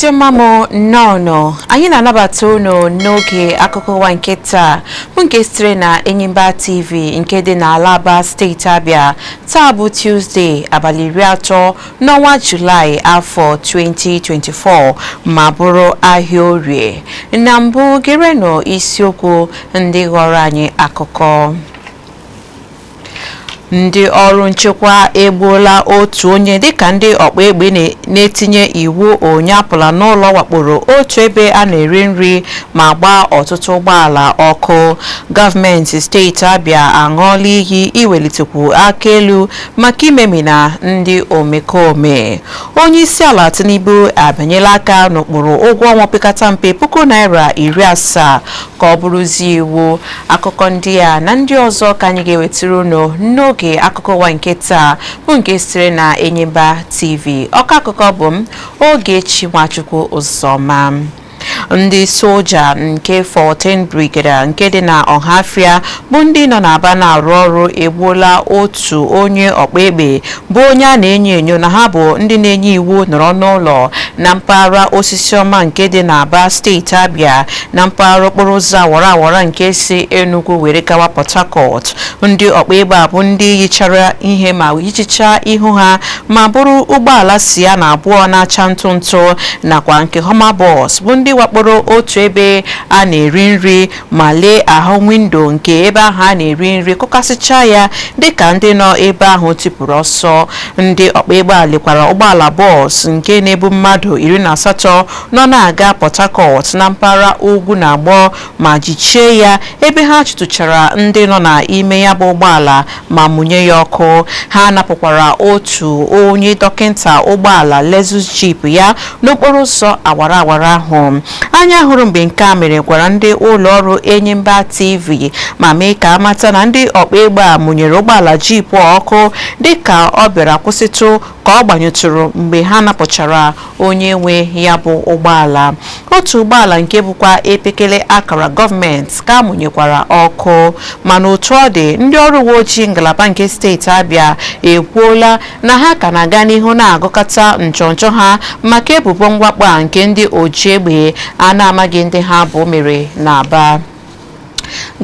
Ndị ọma m, nnọọ. Anyị na-anabata unu n'oge akụkọ ụwa nke taa, bụ nke sitere na Enyimba TV nke dị n'ala Aba, steeti Abịa. Taa bụ Tuzdee, abalị 30 n'ọnwa Julaị, afọ 2024, ma bụrụ ahịa Orie. Na mbụ, gerenụ isiokwu ndị ghọrọ anyị akụkọ. Ndị ọrụ nchekwa egbuola otu onye dịka ndị ọkpa egbe na-etinye iwu onye apụla n'ụlọ wakporo otu ebe a na-eri nri ma gbaa ọtụtụ ụgbọala ọkụ. Gọọmenti steeti Abịa aṅụọla iyi iwelitekwu aka elu maka imemina ndị omekome. Onye isi ala Tinubu abanyela aka n'ụkpụrụ ụgwọ ọnwa opekata mpe ₦70,000 ka ọ bụrụzie iwu. Akụkọ ndị a na ndị ọzọ ka anyị ga-ewetara unu n'oge akụkọ ụwa nke taa, bụ nke sitere na Enyimba TV. Ọkọ akụkọ bụ m, Ogechi Nwachukwu Ụzọma. Ndị soja nke 14 Brigade nke dị na Ọhafịa, bụ ndị nọ n'Aba na-arụ ọrụ, egbuola otu onye ọkpa egbe, bụ onye a na-enyo enyo na ha bụ ndị na-enye iwu nọrọ n'ụlọ na mpaghara Osisi Ọma nke dị n'Aba, steeti Abịa, na mpaghara okporo ụzọ awara awara nke si Enugu were gawa Port Harcourt. Ndị ọkpa egbe a bụ ndị yichara ihe ma yichichaa ihu ha ma bụrụ ụgbọala Sienna abụọ na-acha ntụ ntụ nakwa nke Hummer bus, bụ ndị wakporo otu ebe a na-eri nri ma lee ahụ windo nke ebe ahụ a na-eri nri, kụkasịcha ya dịka ndị nọ ebe ahụ tipụrụ ọsọ. Ndị ọkpa egbe a lekwara ụgbọala bọọsụ nke na-ebu mmadụ 18 nọ na-aga Port Harcourt na mpaghara ugwu na agbọ ma jichie ya, ebe ha chụtụchara ndị nọ n'ime ya bụ ụgbọala ma mụnye ya ọkụ. Ha napụkwara otu onye dọkịta ụgbọala Lexus Jeep ya n'okporo ụzọ awara awara ahụ. Anya hụrụ mgbe nke a mere gwara ndị ụlọ ọrụ Enyimba TV ma mee ka amata na ndị ọkpa egbe a mụnyere ụgbọala Jeep ọkụ dịka ọ bịara kwụsịtụ ka ọ gbanyụtụrụ mgbe ha napụchara onye nwe ya bụ ụgbọala. Otu ụgbọala nke bụkwa epekele akara gọọmenti ka mụnyekwara ọkụ. Mana otu ọ dị, ndị ọrụ uwe ojii ngalaba nke steeti Abịa ekwuola na ha ka na-aga n'ihu na-agụkọta nchọnchọ ha maka ebubo mwakpo a nke ndị oji egbe a na-amaghị ndị ha bụ mere n'Aba.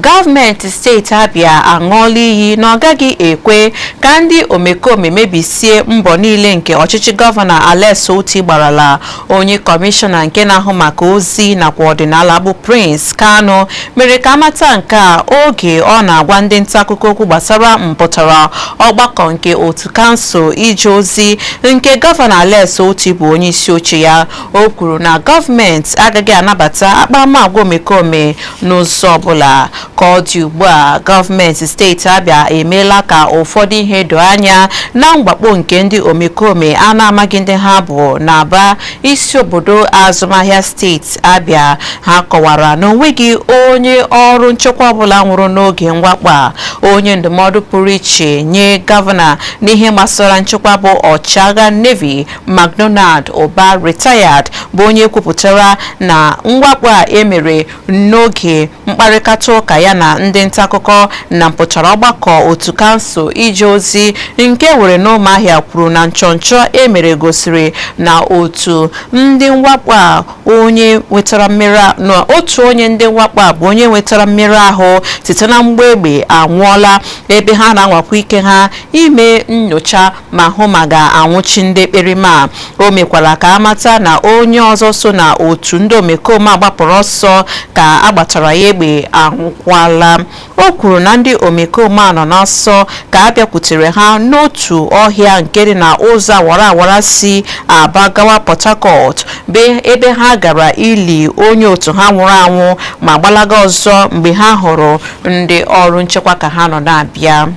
Gọọmenti steeti Abịa aṅụọla iyi na ọ gaghị ekwe ka ndị omekome mebisie mbọ niile nke ọchịchị Gọvanọ Alex Otti gbarala. Onye kọmishọna nke na-ahụ maka ozi nakwa ọdịnala, bụ Prince Kanu, mere ka amata nke a oge ọ na-agwa ndị nta akụkọ okwu gbasara mpụtara ọgbakọ nke otu kansụl ije ozi nke Gọvanọ Alex Otti bụ onye isi oche ya. O kwuru na gọọmenti agaghị anabata akparamagwa omekome n'ụzọ ọbụla. Ka ọ dị ugbu a, gọọmenti steeti Abịa emeela ka ụfọdụ ihe doo anya na mgbakpo nke ndị omekome a na-amaghị ndị ha bụ n'Aba, isi obodo azụmahịa steeti Abịa. Ha kọwara na onweghị onye ọrụ nchekwa ọbụla nwụrụ n'oge mwakpo a. Onye ndụmọdụ pụrụ iche nye gọvanọ n'ihe gbasara nchekwa, bụ ọchịagha Navy McDonald Ụba retired, bụ onye kwupụtara na mwakpo a emere n'oge mkparịta ụka ya na ndị nta akụkọ na mpụtara ọgbakọ otu kansụl ije ozi nke were n'Ụmụahịa. Kwuru na nchọnchọ emere gosiri na otu ndị mwakpo a onye nwetara mmerụ, na otu onye ndị mwakpo a bụ onye nwetara mmerụ ahụ site na mgba egbe anwụọla, ebe ha na-anwakwa ike ha ime nyocha ma hụ ma ga-anwụchi ndị ekperima. O mekwara ka amata na onye ọzọ so na otu ndị omekome agbapụrụ ọsọ ka agbatara ya egbe anwụkwala. O kwuru na ndị omekome a nọ n'ọsọ ka a bịakwutere ha n'otu ọhịa nke dị na ụzọ awara awara si Aba gawa Port Harcourt, bụ ebe ha gara ili onye otu ha nwụrụ anwụ ma gbalaga ọzọ mgbe ha hụrụ ndị ọrụ nchekwa ka ha nọ na-abịa.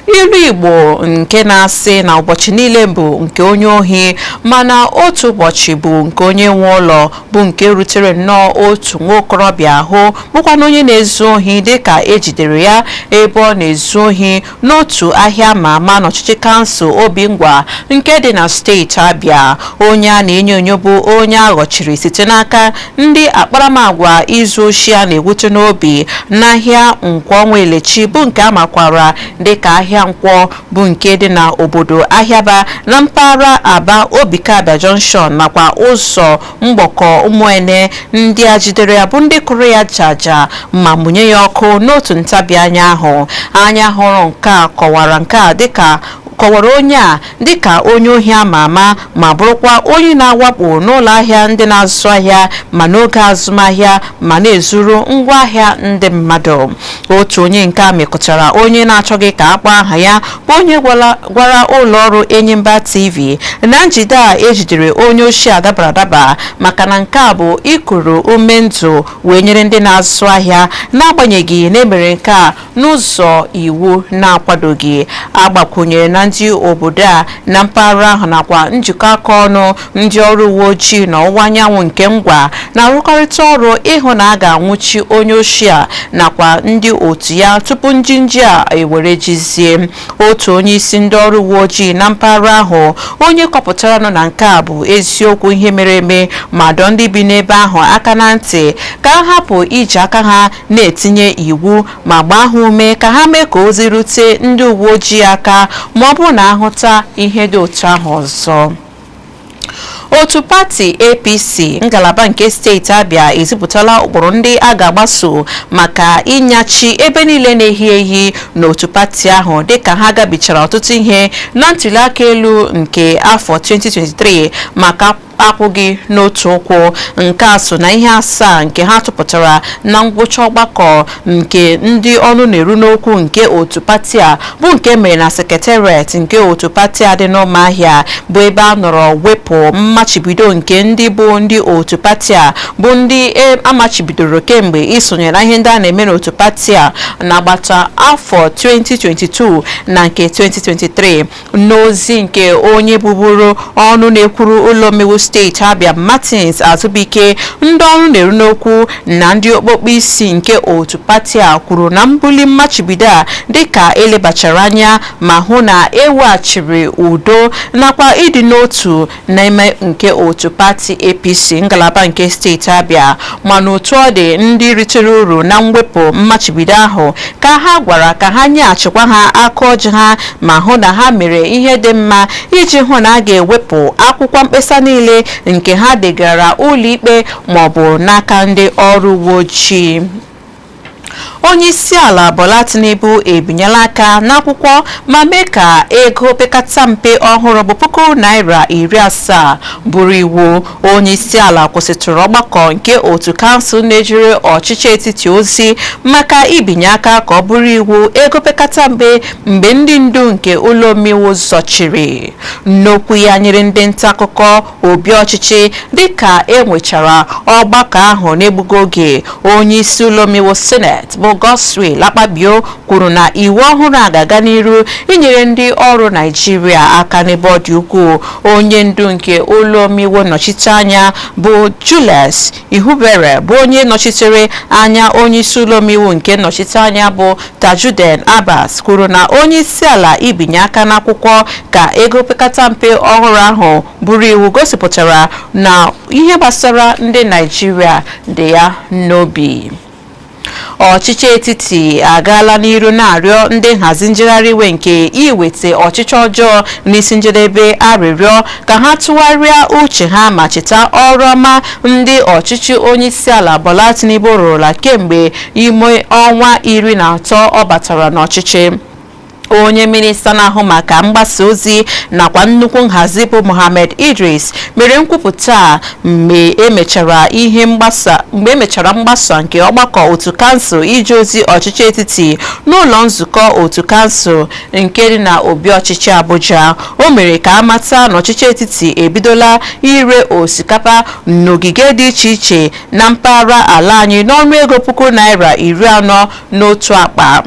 Ilu Igbo nke na-asị na ụbọchị niile bụ nke onye ohi, mana otu ụbọchị bụ nke onye nwe ụlọ, bụ nke rutere nnọọ otu nwa okorobịa ahụ, bụkwana onye na-ezu ohi, dịka ejidere ya ebe ọ na-ezu ohi n'otu ahịa ma ama n'ọchịchị kansụl Obingwa nke dị na steeti Abịa. Onye a na-enyo enyo bụ onye a ghọchiri site n'aka ndị akparamagwa izu oshi a na-ewute n'obi n'ahịa Nkwọnwa Elechi, bụ nke a makwara dịka ahịa. Ahịa Nkwọ, bụ nke dị na obodo Ahịaba na mpaghara Aba Obikabia Junction nakwa ụzọ mgbakọ Ụmụene. Ndị a jidere ya bụ ndị kụrụ ya jaja ma mụnye ya ọkụ n'otu ntabi anya ahụ. Anya hụrụ nke a kọwara nke a dịka kọwara onye a dịka onye ohi ama ama, ma bụrụkwa onye na-awakpo n'ụlọ ahịa ndị na-azụ ahịa ma n'oge azụmahịa ma na-ezuru ngwaahịa ndị mmadụ. Otu onye nke a mekọtara, onye na-achọghị ka akpọ aha ya, bụ onye gwara ụlọ ọrụ Enyimba TV na njide a ejidere onye ochie adabara adaba, maka na nke a bụ ikuru ume ndụ wee nyere ndị na-azụ ahịa, n'agbanyeghị na emere nke a n'ụzọ iwu na-akwadoghị. Agbakwunyere na ndị obodo a na mpaghara ahụ nakwa njikọ aka ọnụ ndị ọrụ uwe ojii na ọwụwa anyanwụ nke Ngwa na-arụkọrịta ọrụ ịhụ na a ga-anwụchi onye ochie a nakwa ndị otu ya tupu njinji a ewere jizie. Otu onye isi ndị ọrụ uwe ojii na mpaghara ahụ, onye kọpụtara nọ na nke a bụ eziokwu ihe mere eme, ma dọọ ndị bi n'ebe ahụ aka na ntị ka ha hapụ iji aka ha na-etinye iwu, ma gbaa ha ume ka ha mee ka ozi rute ndị uwe ojii aka ma ọ bụrụ na ahụta ihe dị otu ahụ ọzọ. Otu pati APC ngalaba nke steeti Abịa ezipụtala ụkpụrụ ndị a ga-agbaso maka ịnyachi ebe niile na-ehi ehi n'otu pati ahụ, dịka ha gabichara ọtụtụ ihe na ntuliaka elu nke afọ 2023 maka akwụghị n'otu ụkwụ. Nke a so na ihe asaa nke ha tụpụtara na ngwụcha ọgbakọ nke ndị ọnụ na-eru n'okwu nke otu pati a, bụ nke mere na sekretariat nke otu pati a dị n'Ụmụahịa, bụ ebe a nọrọ wepụ mmachibido nke ndị bụ ndị otu pati a bụ ndị amachibidoro kemgbe isonye na ihe ndị a na-eme n'otu pati a n'agbata afọ 2022 na nke 2023. N'ozi nke onye bụburu ọnụ na-ekwuru ụlọ omeiwu steeti Abia, Martins Azubike, ndị ọrụ na-eru n'okwu na ndị okpokpo isi nke otu pati a kwuru na mbuli mmachibido a dịka elebachara anya ma hụ na eweghachiri udo nakwa ịdị n'otu n'ime nke otu pati APC ngalaba nke steeti Abia. Mana otu ọ dị, ndị ritere uru na mwepụ mmachibido ahụ ka ha gwara ka ha nyeghachikwa ha aka ọjị ha, ma hụ na ha mere ihe dị mma iji hụ na a ga-ewepụ akwụkwọ mkpesa niile nke ha degara ụlọikpe maọbụ n'aka ndị ọrụ uwe ojii. Onye isi ala Bola Tinubu ebinyela aka n'akwụkwọ ma mee ka ego opekata mpe ọhụrụ bụ ₦70,000 bụrụ iwu. Onye isi ala kwụsịtụrụ ọgbakọ nke otu kansụl na-ejere ọchịchị etiti ozi maka ibinye aka ka ọ bụrụ iwu ego opekata mpe mgbe ndị ndu nke ụlọ omeiwu zọchiri. N'okwu ya nyere ndị nta akụkọ obi ọchịchị dịka enwechara ọgbakọ ahụ n'egbughị oge, onye isi ụlọ omeiwu sineti bụ Godswill Akpabio kwuru na iwu ọhụrụ a ga-aga n'iru inyere ndị ọrụ Naijiria aka n'ebe ọ dị ukwuu. Onye ndu nke ụlọ omeiwu nnọchiteanya bụ Julius Ihubere, bụ onye nọchitere anya onye isi ụlọ omeiwu nke nnọchiteanya bụ Tajuden Abbas, kwuru na onye isi ala ibinye aka n'akwụkwọ ka ego opekata mpe ọhụrụ ahụ bụrụ iwu gosipụtara na ihe gbasara ndị Naijiria dị ya n'obi. Ọchịchị etiti agaala n'iru na-arịọ ndị nhazi njegharị iwe nke iweta ọchịchị ọjọọ n'isi njedebe arịrịọ ka ha tụgharịa uche ha ma cheta ọrụ ọma ndị ọchịchị onyeisiala Bola Tinubu rụrụla kemgbe ime ọnwa 13 ọ batara n'ọchịchị. Onye minista na-ahụ maka mgbasa ozi nakwa nnukwu nhazi bụ Mohammed Idris mere nkwupụta mgbe emechara ihe mgbasa mgbe emechara mgbasa nke ọgbakọ otu kansụl ije ozi ọchịchị etiti n'ụlọ nzukọ otu kansụl nke dị na obi ọchịchị Abuja. O mere ka amata na ọchịchị etiti ebidola ire osikapa n'ogige dị iche iche na mpaghara ala anyị n'ọnụ ego ₦40,000 n'otu akpa.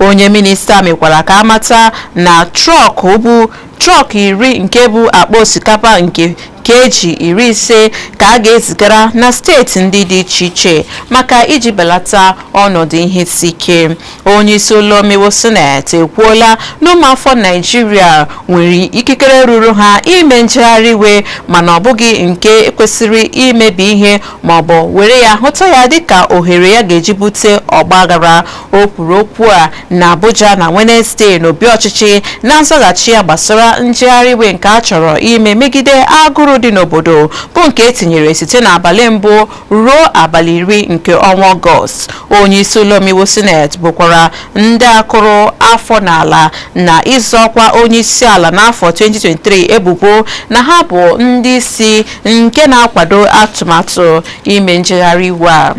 Onye minista mekwara ka amata na trọk bụ Trọk 10 nke bụ akpa osikapa nke keji 50 ka a ga-ezigara na steeti ndị dị iche iche maka iji belata ọnọdụ ihe isi ike. Onye isi ụlọ omeiwu Sineti ekwuola na ụmụafọ Naijiria nwere ikikere ruru ha ime njegharị iwe, mana ọ bụghị nke kwesịrị imebi ihe maọbụ were ya hụta ya dịka ohere ya ga-eji bute ọgbaghara. O kwuru okwu a na Abuja na Wenezdee n'obi ọchịchị na nzaghachi ya gbasara njegharị iwe nke a chọrọ ime megide agụrụ dị n'obodo, bụ nke etinyere site n'abalị 1 ruo abalị 10 nke ọnwa Ọgọst. Onye isi ụlọ omeiwu Sineti bụkwara ndị akụrụ afọ n'ala na ịzọ ọkwa onye isi ala n'afọ 2023 ebubo na ha bụ ndị isi nke na-akwado atụmatụ ime njegharị iwe a.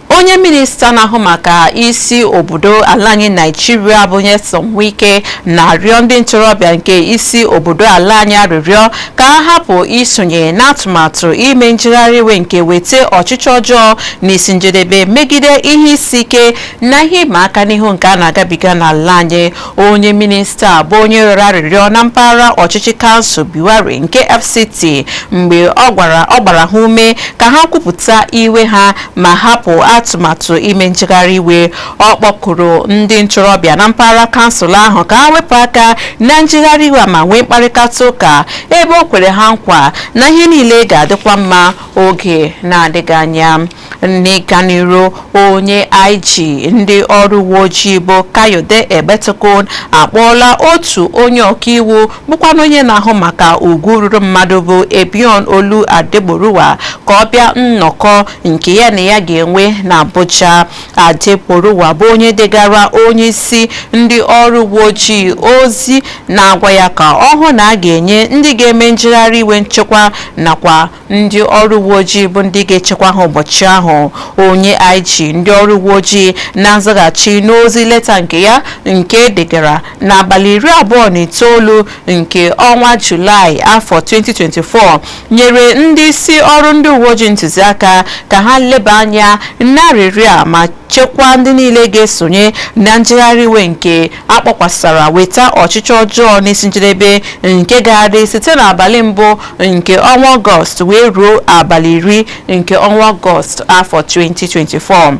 Onye minista na-ahụ maka isi obodo ala anyị Naijiria bụ Nyesom Wike na-arịọ ndị ntorobịa nke isi obodo ala anyị arịrịọ ka ha hapụ isonye n'atụmatụ ime njegharị iwe nke weta ọchịchị ọjọọ n'isi njedebe megide ihe isi ike na ihe ịma aka n'ihu nke a na-agabiga n'ala anyị. Onye minista bụ onye rịọrọ arịrịọ na mpaghara ọchịchị kansụl Biwari nke FCT mgbe ọ gwara ọ gbara ha ume ka ha kwupụta iwe ha ma hapụ atụmatụ ime njegharị iwe. Ọ kpọkuru ndị ntorobịa na mpaghara kansụl ahụ ka ha wepụ aka na njegharị iwe ma nwee mkparịta ụka, ebe o kwere ha nkwa na ihe niile ga-adịkwa mma oge na-adịghị anya. N'ịga n'iru, onye IG ndị ọrụ uwe ojii bụ Kayode Egbetokun akpọọla otu onye ọkaiwu bụkwana onye na-ahụ maka ugwu ruru mmadụ bụ Ebion Olu Adegboruwa ka ọ bịa nnọkọ nke ya na ya ga-enwe na Abuja. Adegboruwa bụ onye degara onye isi ndị ọrụ uwe ojii ozi na-agwa ya ka ọ hụ na a ga-enye ndị ga-eme njegharị iwe nchekwa nakwa ndị ọrụ uwe ojii bụ ndị ga-echekwa ha ụbọchị ahụ. Onye IG ndị ọrụ uwe ojii, na nzaghachi n'ozi leta nke ya nke degara n'abalị 29 nke ọnwa Julaị afọ 2024, nyere ndị isi ọrụ ndị uwe ojii ntụziaka ka ha leba anya n'arịrịọ a ma chekwaa ndị niile ga-esonye na njegharị iwe nke akpọkwasara weta ọchịchị ọjọọ n'isi njedebe, nke ga-adị site n'abalị 1 nke ọnwa Ọgọst wee ruo abalị 10 nke ọnwa Ọgọst afọ 2024.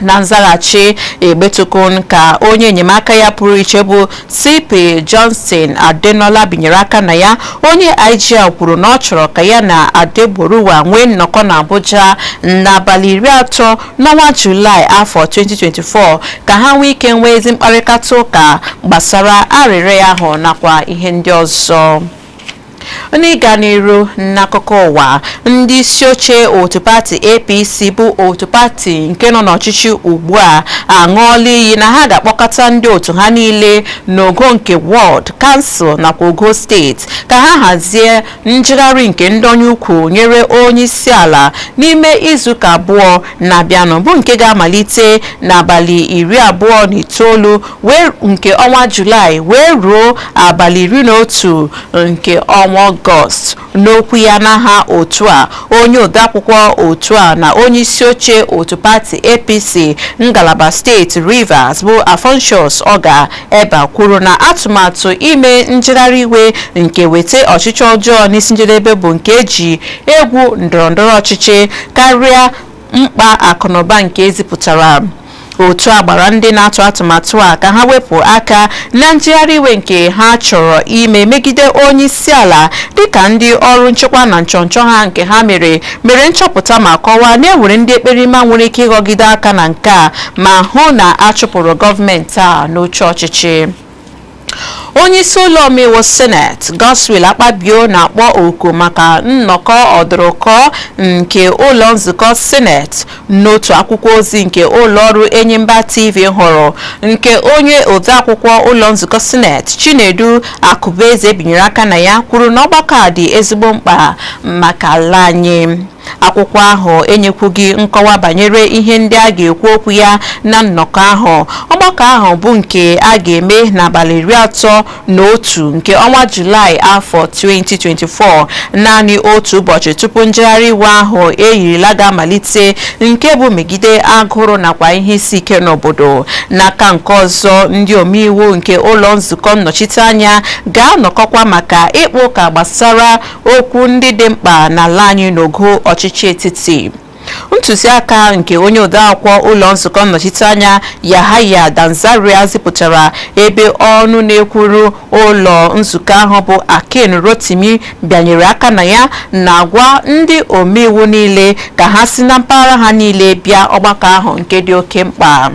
Na nzaghachi Egbetokun, ka onye enyemaka ya pụrụ iche bụ CP Johnson Adenola binyere aka na ya, onye IG kwuru na ọ chọrọ ka ya na Adegboruwa nwee nnọkọ na Abuja n'abalị 30 n'ọnwa Julaị afọ 2024 ka ha nwee ike nwee ezi mkparịta ụka gbasara arịrịọ ahụ nakwa ihe ndị ọzọ. N'ịga n'iru n'akụkọ ụwa, ndị isi oche otu pati APC, bụ otu pati nke nọ n'ọchịchị ugbu a, aṅụọla iyi na ha ga-akpọkọta ndị otu ha niile n'ogo nke wọd, kansụl nakwa ogo steeti ka ha hazie njegharị nke ndonye ukwu nyere onye isi ala n'ime izuụka 2 na-abịanụ, bụ nke ga-amalite n'abalị 29 wee nke ọnwa Julaị wee ruo abalị 11 nke ọnwa Ọgọst. N'okwu ya n'aha otu a, onye odeakwụkwọ otu a na onye isi oche otu pati APC ngalaba steeti Rivers bụ Alphonsus Oga Eba kwuru na atụmatụ ime njegharị iwe nke weta ọchịchị ọjọọ n'isi njedebe bụ nke eji egwu ndọrọndọrọ ọchịchị karịa mkpa akụnụba nke ezipụtara. Otu a gbara ndị na-atụ atụmatụ a ka ha wepụ aka na njegharị iwe nke ha chọrọ ime megide onye isi ala, dịka ndị ọrụ nchekwa na nchọnchọ ha nke ha mere mere nchọpụta ma kọwaa na enwere ndị ekperima nwere ike ịghọgide aka na nke a ma hụ na a chụpụrụ gọọmenti a n'oche ọchịchị. Onye isi ụlọ omeiwu Seneti Godswill Akpabio na-akpọ oku maka nnọkọ ọdụrụkọ nke ụlọ nzukọ Seneti. N'otu akwụkwọ ozi nke ụlọọrụ Enyimba TV hụrụ, nke onye odeakwụkwọ ụlọ nzukọ Seneti Chinedu Akụbeze binyere aka na ya, kwuru na ọgbakọ a dị ezigbo mkpa maka ala anyị. Akwụkwọ ahụ enyekwughị nkọwa banyere ihe ndị a ga-ekwu okwu ya na nnọkọ ahụ. Ọgbakọ ahụ bụ nke a ga-eme n'abalị 30 31 nke ọnwa Julaị afọ 2024, naanị otu ụbọchị tupu njegharị iwe ahụ eyirila ga-amalite, nke bụ megide agụrụ nakwa ihe isi ike n'obodo. N'aka nke ọzọ, ndị omeiwu nke ụlọ nzukọ nnọchiteanya ga-anọkọkwa maka ịkpa ụka gbasara okwu ndị dị mkpa n'ala anyị n'ogo ọchịchị etiti. Ntụziaka nke onye odeakwụkwọ ụlọ nzukọ nnọchiteanya Yahaya Danzaria zipụtara, ebe ọnụ na-ekwuru ụlọ nzukọ ahụ bụ Akin Rotimi bịanyere aka na ya, na-agwa ndị omeiwu niile ka ha si na mpaghara ha niile bịa ọgbakọ ahụ nke dị oke mkpa.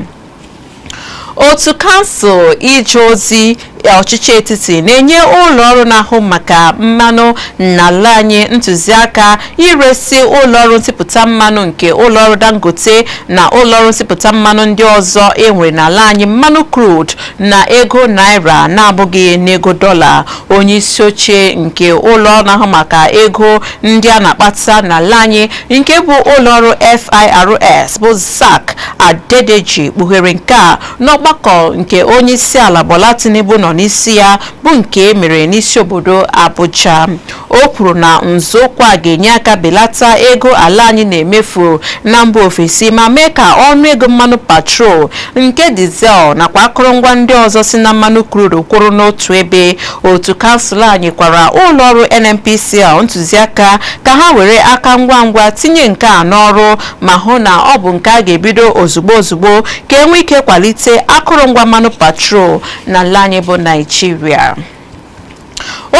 Otu kansụl ije ozi ọchịchị etiti na-enye ụlọ ọrụ na-ahụ maka mmanụ n'ala anyị ntụziaka iresi ụlọ ọrụ nsipụta mmanụ nke ụlọ ọrụ Dangote na ụlọ ọrụ nsipụta mmanụ ndị ọzọ enwere n'ala anyị mmanụ crude na ego naira na-abụghị n'ego dọla. Onye isi oche nke ụlọ ọrụ na-ahụ maka ego ndị a na-akpata n'ala anyị nke bụ ụlọ ọrụ FIRS bụ Zack Adedeji kpughere nke a n'ọgbakọ nke onye isi ala Bola Tinubu nọ n'isi ya, bụ nke e mere n'isi obodo Abuja. O kwuru na nzọụkwụ a ga-enye aka belata ego ala anyị na-emefu na mba ofesi ma mee ka ọnụ ego mmanụ patrol nke dizel nakwa akụrụngwa ndị ọzọ si na mmanụ crude kwụrụ n'otu ebe. Otu kansụl anyị kwara ụlọọrụ NNPCL ntụziaka ka ha were aka ngwa ngwa tinye nke a n'ọrụ ma hụ na ọ bụ nke a ga-ebido ozugbo ozugbo ka enwee ike kwalite akụrụngwa mmanụ patrol n'ala anyị bụ Naịjirịa.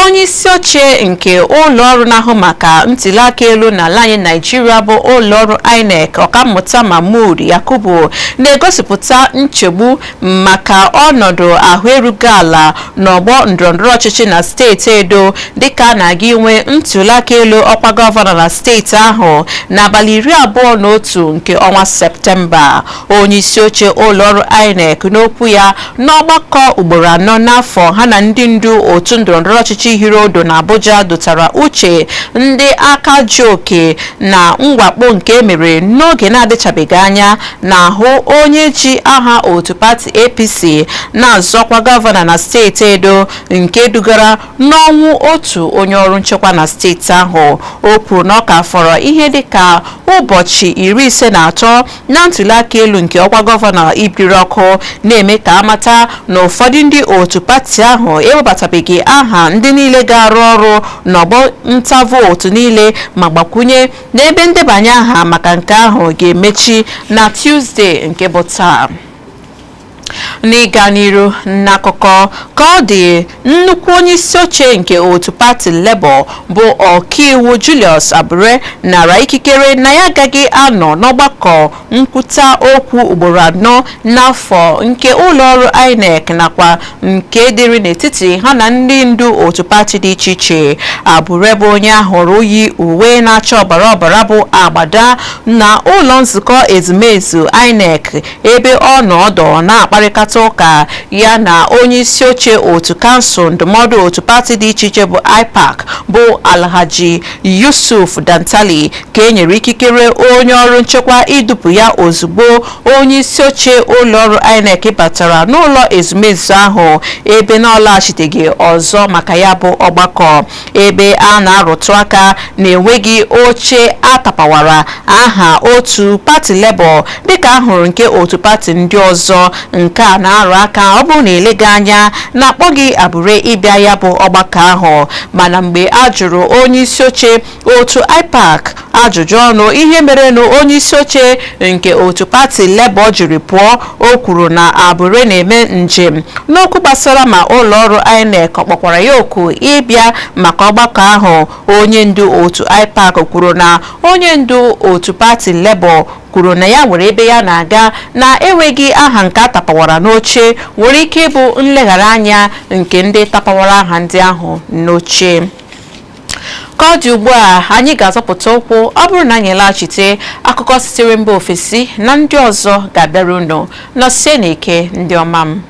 Onye isi oche nke ụlọ ọrụ na-ahụ maka ntụliaka elu n'ala anyị Naịjirịa bụ ụlọ ọrụ INEC, Ọkammụta Mahmood Yakubu, na-egosipụta nchegbu maka ọnọdụ ahụ erughị ala n'ọgbọ ndọrọndọrọ ọchịchị na steeti Edo, dịka a na-aga inwe ntụliaka elu ọkwa gọvanọ na steeti ahụ n'abalị 21 nke ọnwa Septemba. Onye isi oche ụlọ ọrụ INEC, n'okwu ya n'ọgbakọ ugboro anọ n'afọ ha na ndị ndu otu ndọrọndọrọ ọchịchị hiri odo na Abuja, dọtara uche ndị aka ji oke na mwakpo nke emere n'oge na-adịchabeghị anya na-ahụ onye ji aha otu pati APC na-azọkwa gọvanọ na steeti Edo, nke dugara n'ọnwụ otu onye ọrụ nchekwa na steeti ahụ. O kwuru na ọ ka fọrọ ihe dịka ụbọchị 53 na ntụliaka elu nke ọkwa gọvanọ ibiri ọkụ, na-eme ka amata na ụfọdụ ndị otu pati ahụ ewebatabeghị aha ndị niile ga-arụ ọrụ n'ọgbọ nta vootu niile, ma gbakwunye n'ebe ndebanye aha maka nke ahụ ga-emechi na Tuzdee nke bụ taa. N'ịga n'iru n'akụkọ ka ọ dị, nnukwu onye isi oche nke otu pati Labour bụ ọkaiwu Julius Abure nara ikikere na ya agaghị anọ n'ọgbakọ nkwuta okwu ugboro anọ n'afọ nke ụlọọrụ INEC nakwa nke dịrị n'etiti ha na ndị ndu otu pati dị iche iche. Abure bụ onye ahụrụ yi uwe na-acha ọbara ọbara bụ agbada na ụlọ nzukọ ezumezu INEC, ebe ọ nọ ọdọ na-akparịta ụka ya na onye isi oche otu kansụl ndụmọdụ otu pati dị iche iche bụ IPAC bụ Alhaji Yusuf Dantali, ka e nyere ikikere onye ọrụ nchekwa idupu ya ozugbo onye isi oche ụlọọrụ INEC batara n'ụlọ ezumezu ahụ, ebe na ọ laghachiteghị ọzọ maka ya bụ ọgbakọ, ebe a na-arụtụ aka na-enweghị oche atapawara aha otu pati Labour dịka ahụrụ nke otu pati ndị ọzọ. Nke a na-arụ aka ọ bụrụ na eleghị anya na-akpọ gị Abure ịbịa ya bụ ọgbakọ ahụ. Mana mgbe a jụrụ onye isi oche otu IPAC ajụjụ ọnụ ihe merenụ onye isi oche nke otu pati Labour jiri pụọ, o kwuru na Abure na-eme njem n'okwu gbasara ma ụlọọrụ INEC ọ kpọkwara ya oku ịbịa maka ọgbakọ ahụ. Onye ndu otu IPAC kwuru na onye ndu otu pati Labour kwuru na ya nwere ebe ya na-aga na-enweghị aha nke atapawara n'oche nwere ike ịbụ nleghara anya nke ndị tapawara aha ndị ahụ n'oche. Ka ọ dị ugbu a, anyị ga-azọpụta ụkwụ. Ọ bụrụ na anyị laghachite, akụkọ sitere mba ofesi na ndị ọzọ ga-abịara unu. Nọsie n'ike, ndị ọma m.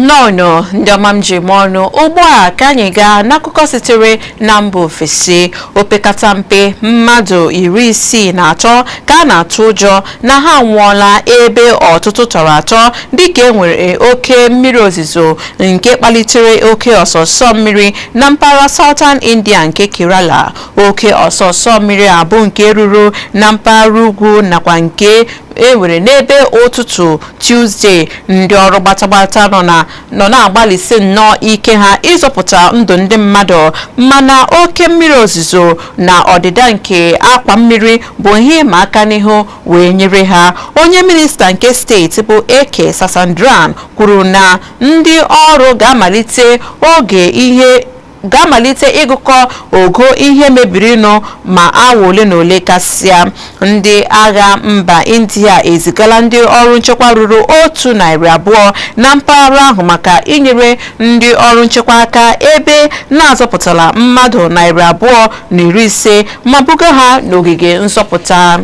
Nnọọ, ndị ọma m ji eme ọnụ. Ugbu a ka anyị gaa n'akụkọ sitere na mba ofesi. Opekata mpe mmadụ 63 ka a na-atụ ụjọ na ha anwụọla, ebe ọtụtụ tọrọ atọ, dịka e nwere oke mmiri ozuzo nke kpalitere oke ọsọsọ mmiri na mpaghara Southern India nke Kerala. Oke ọsọsọ mmiri a bụ nke ruru na mpaghara ugwu nakwa nke e nwere n'ebe ụtụtụ Tuesday. Ndị ọrụ gbatagbata nọ na-agbalịsi nnọọ ike ha ịzọpụta ndụ ndị mmadụ, mana oke mmiri ozuzo na ọdịda nke akwa mmiri bụ ihe ịma aka n'ihu wee nyere ha. Onye minista nke steeti bụ Eke Sasandran kwuru na ndị ọrụ ga-amalite oge ihe ga-amalite ịgụkọ ogo ihe mebirinụ ma awa ole na ole gasịa. Ndị agha mba India ezigala ndị ọrụ nchekwa ruru 120 na mpaghara ahụ maka inyere ndị ọrụ nchekwa aka, ebe na-azọpụtala mmadụ 250 ma buga ha n'ogige nzọpụta.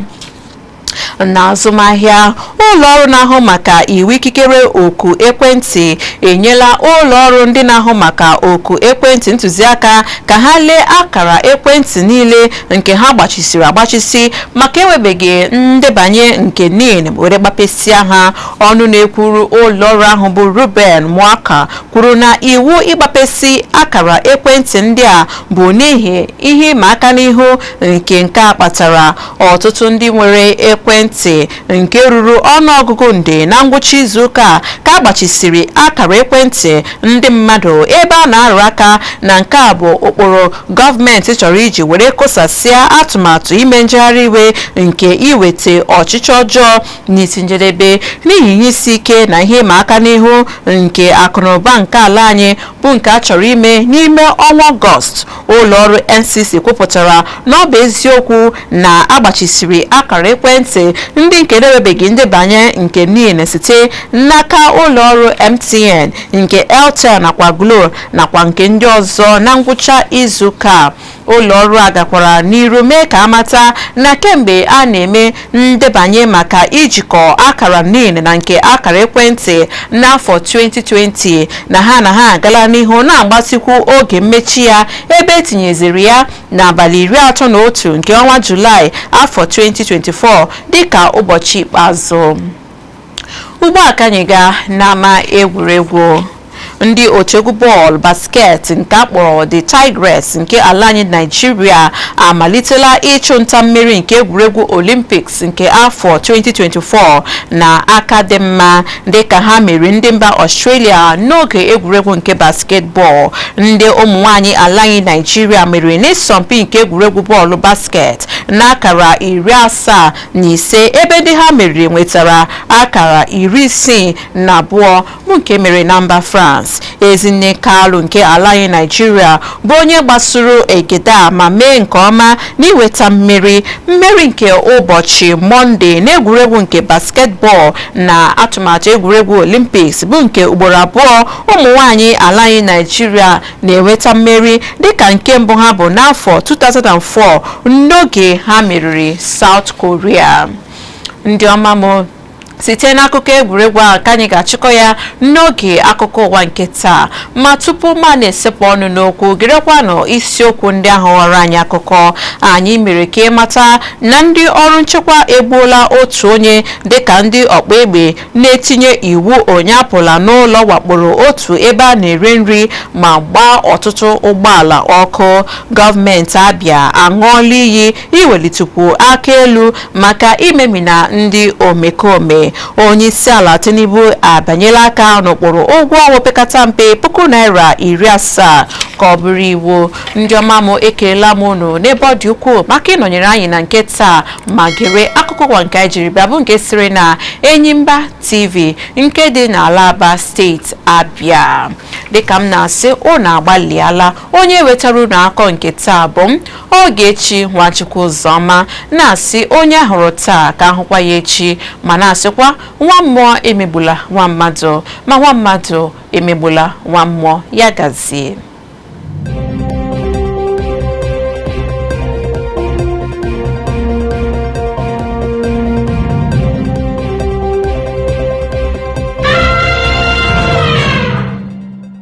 Na azụmahịa, ụlọọrụ na-ahụ maka iwu ikikere oku ekwentị enyela ụlọọrụ ndị na-ahụ maka oku ekwentị ntụziaka ka ha lee akara ekwentị niile nke ha gbachisiri agbachisi maka enwebeghị ndebanye nke NIN were gbapesịa ha. Ọnụ na-ekwuru ụlọọrụ ahụ bụ Ruben Mwaka kwuru na iwu ịgbapesị akara ekwentị ndị a bụ n'ihi ihe ịma aka n'ihu nke a kpatara ọtụtụ ndị nwere ekwentị nke ruru ọnụọgụgụ nde na ngwụcha izuụka a ka agbachisiri akara ekwentị ndị mmadụ, ebe a na-arụ aka na nke a bụ ụkpụrụ gọọmenti chọrọ iji were kụsasịa atụmatụ ime njegharị iwe nke iweta ọchịchị ọjọọ n'isi njedebe n'ihi ihe isi ike na ihe ịma aka n'ihu nke akụnụba nke ala anyị, bụ nke a chọrọ ime n'ime ọnwa Ọgọst. Ụlọọrụ NCC kwupụtara na ọ bụ eziokwu na agbachisiri akara ekwentị ndị nke na-enwebeghị ndebanye nke NIN site n'aka ụlọọrụ MTN, nke Airtel nakwa Glo nakwa nke ndị ọzọ na ngwụcha izuụka. Ụlọọrụ a gakwara n'iru mee ka amata na kemgbe a na-eme ndebanye maka ijikọ akara NIN na nke akara ekwentị n'afọ 2020, na ha agala n'ihu na-agbatịkwu oge mmechi ya, ebe etinyeziri ya n'abalị 31 nke ọnwa Julaị afọ 2024 dịka ụbọchị ikpeazụ. Ugbu a ka anyị gaa n'ama egwuregwu. Ndị otu egwu bọọlụ basket nke akpọrọ The Tigress nke ala anyị Naijiria amalitela ịchụ nta mmeri nke egwuregwu Olympics nke afọ 2024 na aka dị mma, dịka ha meriri ndị mba Australia n'oge egwuregwu nke basketball. Ndị ụmụ nwanyị ala anyị Naijiria meriri n'ịsọmpi nke egwuregwu bọọlụ basket n'akara 75, ebe ndị ha meriri nwetara akara 62, bụ nke mere na mba France. Ezinne Kalu nke ala anyị Naijiria bụ onye gbasoro egede a ma mee nke ọma n'iweta mmeri nke ụbọchị Mọnde n'egwuregwu nke basketball na atụmatụ egwuregwu Olympics, bụ nke ugboro abụọ ụmụ nwanyị ala anyị Naijiria na-enweta mmeri, dịka nke mbụ ha bụ n'afọ 2004 n'oge ha meriri South Korea. Ndị ọma m, site n'akụkọ egwuregwu a ka anyị ga-achịkọ ya n'oge akụkọ ụwa nke taa. Ma tupu ma na-esepụ ọnụ n'okwu, gerekwanụ isiokwu ndị ahụ ghọrọ anyị akụkọ. Anyị mere ka ịmata na ndị ọrụ nchekwa egbuola otu onye dịka ndị ọkpa egbe na-etinye iwu onye apụla n'ụlọ wakporo otu ebe a na-ere nri ma gbaa ọtụtụ ụgbọala ọkụ. Gọọmenti Abịa aṅụọla iyi iwelitekwu aka elu maka imemina ndị omekome. Onye isi ala Tinubu abanyela aka n'ụkpụrụ ụgwọ ọnwa opekata mpe ₦70,000 ka ọ bụrụ iwu. Ndị ọma m, ekelela m unu n'ebe ọ dị ukwuu maka ịnọnyere anyị na nke taa ma gere akụkọ ụwa nke anyị jiri bịa, bụ nke siri na Enyimba TV nke dị n'ala Aba, steeti Abịa. Dịka m na-asị, unu agbalịala. Onye wetara unu akọ nke taa bụ m, Ogechi Nwachukwu Ụzọma, na-asị onye ahụrụ taa ka ahụkwa ya echi, ma na-asịkwa nwa mmụọ emegbula nwa mmadụ, ma nwa mmadụ emegbula nwa mmụọ. Ya gazie.